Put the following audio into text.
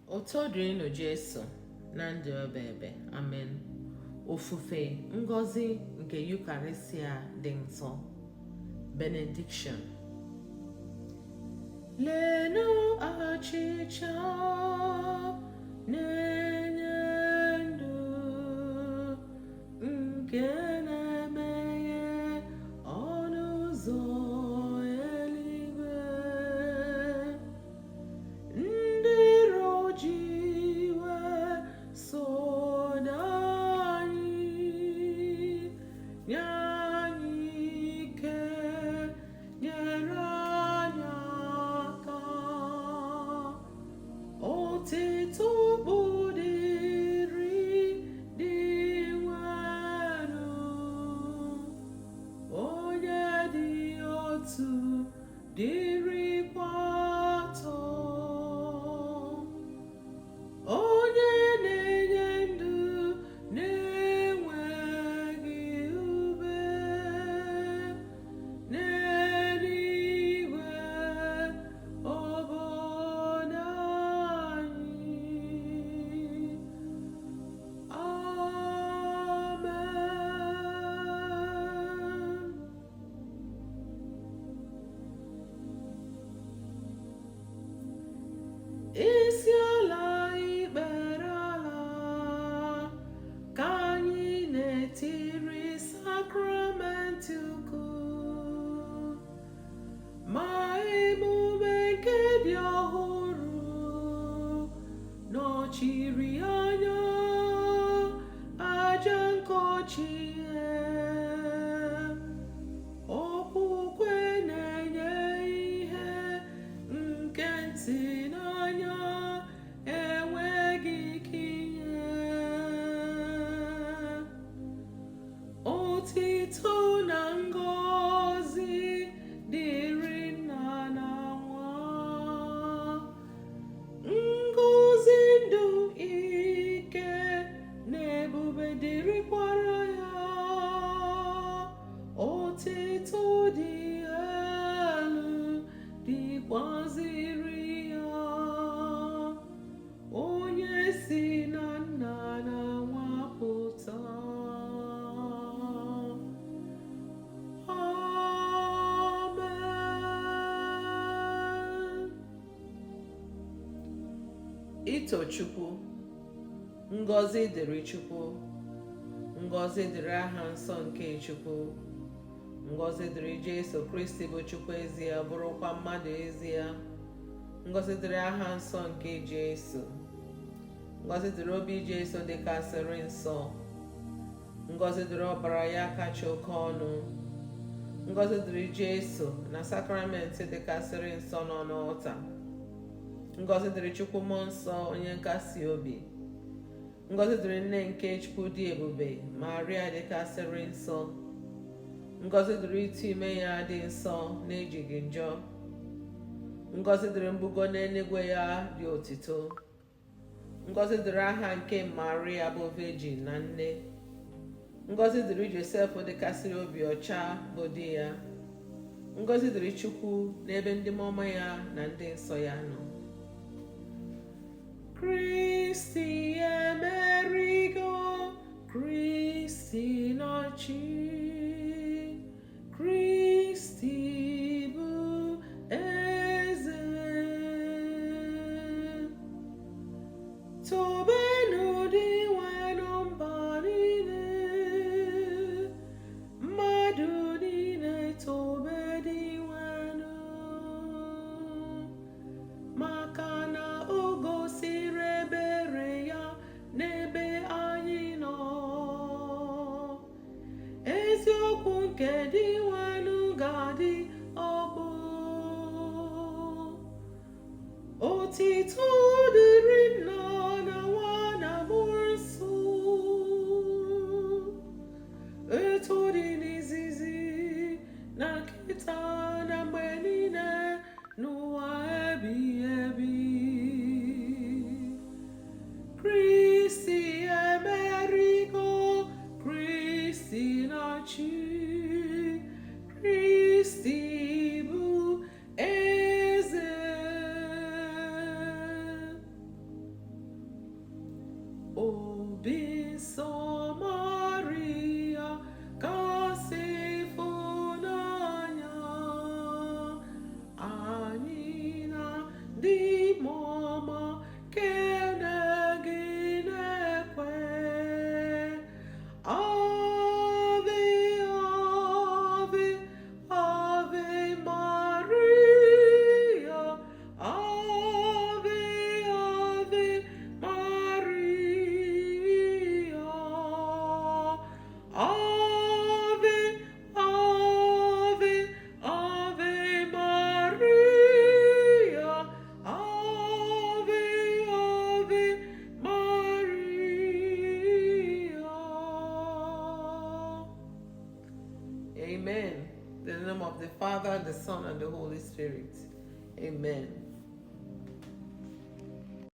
Otito dịrịnụ Jesu na ndụ ebebe. Amen. Ofufe ngọzi nke Yukarịsịa dị nsọ. Benediction. Leenụ achịcha na-enye ndụ nke na-emeghe ọnụ ụzọ eluigwe. Ndị iro ji iwe soda anyị, nye anyị ike, nyere anyị aka. Otito bụ dịrị Dinwenụ, onye dị otu dịrịkwa atọ, onye na-enye ndụ na-enweghị ube n'eluigwe obodo anyị. Amen. Isi ala ikpere ala ka anyị na-etiri sakramenti ukwu, ma emume nke dị ọhụrụ nọchiri anya aja nke ochie. Okwukwe na-enye ihe nke ntị n'anya enweghị ike inye. Otito na ngọzi dịrị nna na nwa. Ngọzi ndụ ike na ebube dịrịkwara ya. Otito dị elu dịkwaziri ya. Onye si na nna na nwa pụta. Amen. Ito Chukwu. Ngọzi dịrị Chukwu. Ngọzi dịrị aha nsọ nke Chukwu. Ngọzi dịrị Jesu Kristi bụ Chukwu ezie bụrụkwa mmadụ ezie. Ngọzi dịrị aha nsọ nke Jesu. Ngọzi dịrị obi Jesu dịkasịrị nsọ. Ngọzi dịrị ọbara ya kacha oke ọnụ. Ngọzi dịrị Jesu na sakramenti dịkasịrị nsọ nọ n'ọlta. Ngọzi dịrị Chukwu Mmụọ Nsọ onye nkasi obi. Ngọzi dịrị nne nke Chukwu dị ebube, Maria dịkasịrị nsọ. Ngọzi dịrị ịtụ ime ya dị nsọ na-ejighị njọ. Ngọzi dịrị mbugo n'eluigwe ya dị otito. Ngọzi dịrị aha nke Maria bụ Virgin na nne. Ngọzi dịrị Josef dịkasịrị obi ọcha bụ di ya. Ngọzi dịrị Chukwu n'ebe ndị mmụọ ọma ya na ndị nsọ ya nọ. Kristi emerigo, Kristi na-achị, Kristi bụ eze. Tobenu Dinwenụ mba niile, mmadụ niile tobe Dinwenụ, maka na o gosiri ebere ya n'ebe anyị nọ. Eziokwu nke Dinwenụ ga-adị ọgbọ. Otito dịrị Nna na Nwa na Mmụọ Nsọ, etu dị n'izizi na kịta na mgbe niile n'ụwa ebighị ebi. Kristi emerigo, Kristi na-achị, Kristi bụ eze. Obi nsọ Maria kasị ịfụnanya, anyị na ndị mmụọ ọma kene gị na-ekwe. Ave, Ave, Ave Maria. Ave, Ave Maria. Ave, Ave, Ave Maria. Ave, Ave Maria. Amen. In the name of the Father, the Son, and the Holy Spirit. Amen.